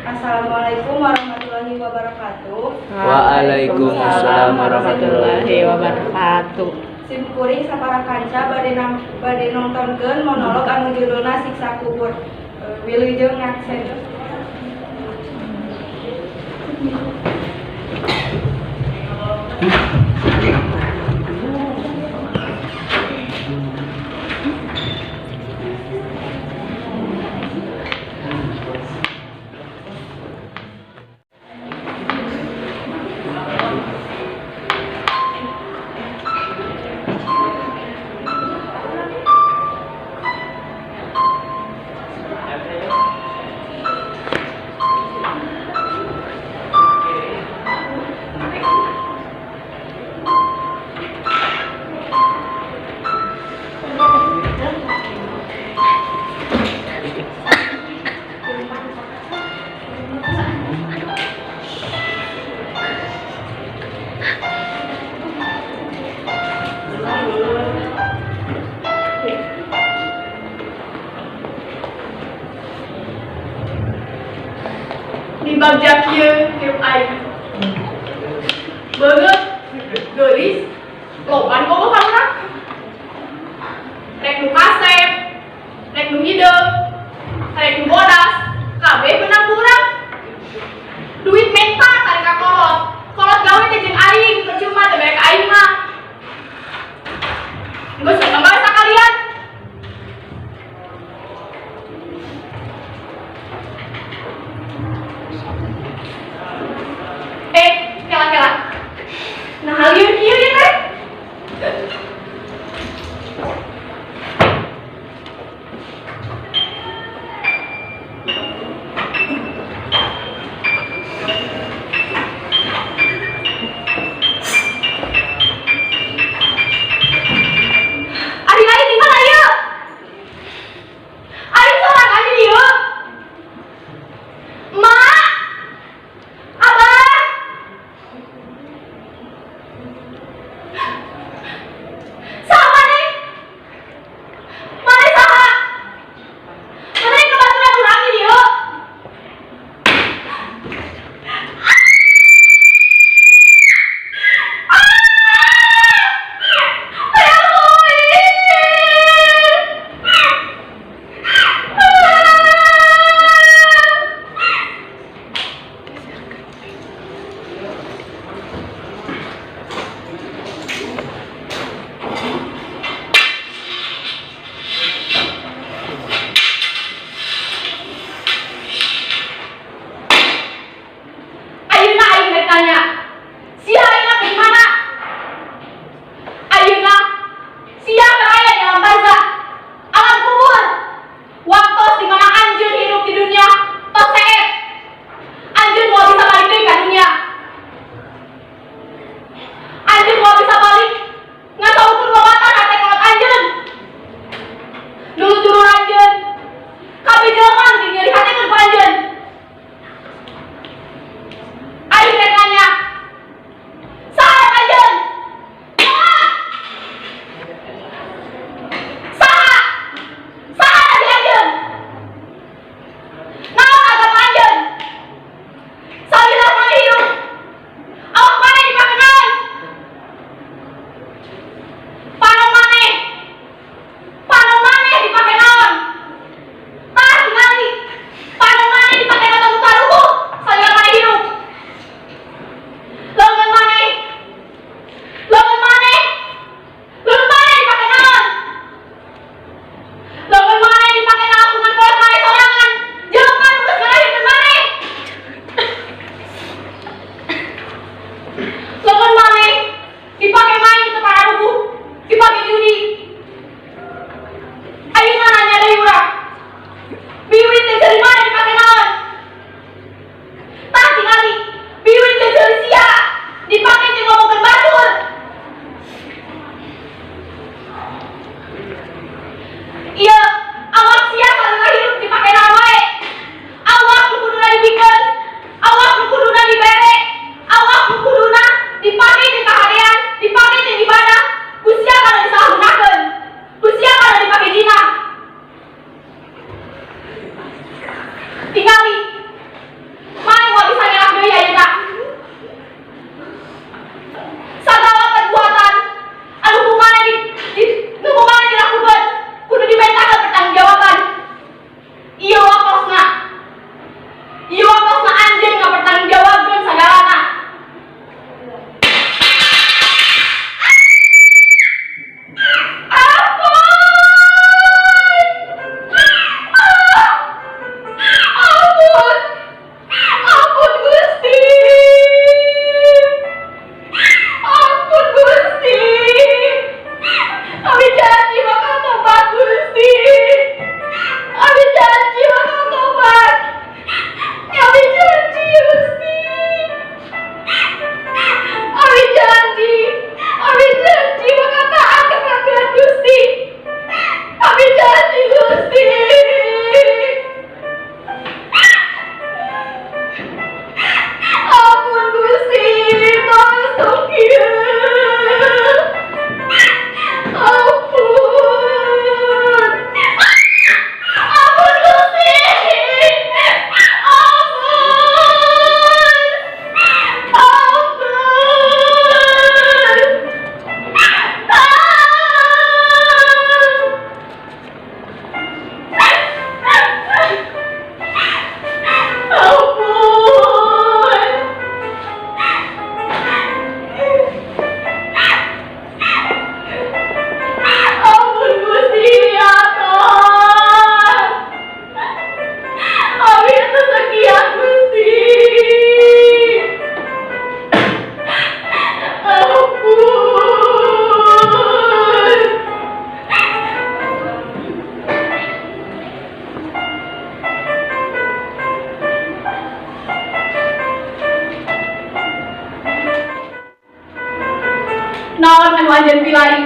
Assalamualaikum warahmatullahi wabarakatuh. Waalaikumsalam warahmatullahi wabarakatuh. Sim kuring sapara kanca bade nongtonkeun monolog anu judulna Siksa Kubur. Wilujeng ngaksen. Di bagja kieu hirup aing. Beungeut, geulis, loban bogoh ka urang. Rek nu kasep, rek nu hideung, rek nu bodas, kabeh beunang ku urang. Duit menta tarik ka kolot. Kolot gawe teh jeung aing, percuma teh bere ka aing mah. Geus seneng bae sakalian. Kela-kela. Nah, lieur kieu ya teh. Anjeun pilari?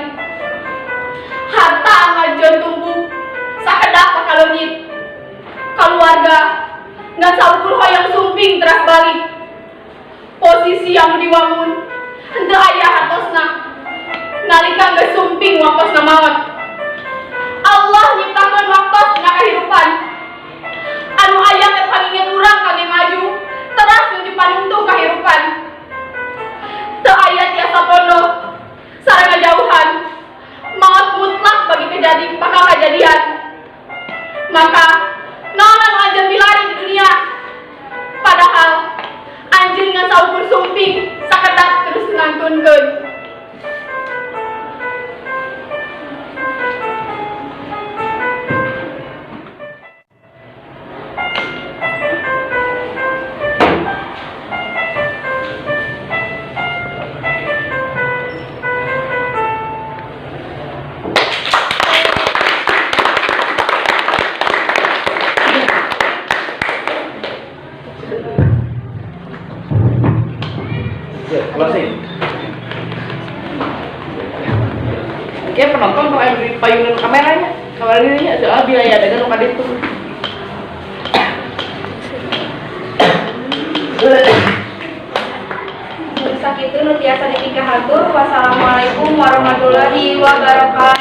Harta anu anjeun tumpuk sakedap bakal leungit. Keluarga ngan saukur hoyong sumping teras balik. Posisi anu diwangun henteu aya hartosna nalika geus sumping waktosna maot. Allah nyiptakeun waktos dina kahirupan anu aya keur panginget urang kangge maju teras nuju panungtung kahirupan. Teu aya tiasa pondoh sareng ngajauhan maot, mutlak bagi kejadi bakal kajadian. Maka naon anu anjeun milari di dunia, padahal anjeun ngan saukur sumping sakedap terus ngantunkeun? Oke, closing. Oke, penonton kalau yang di payungan kameranya, kamera dirinya, soalnya bila ya dengan luka itu. Sakitu nu tiasa dipikahatur. Wassalamualaikum warahmatullahi wabarakatuh.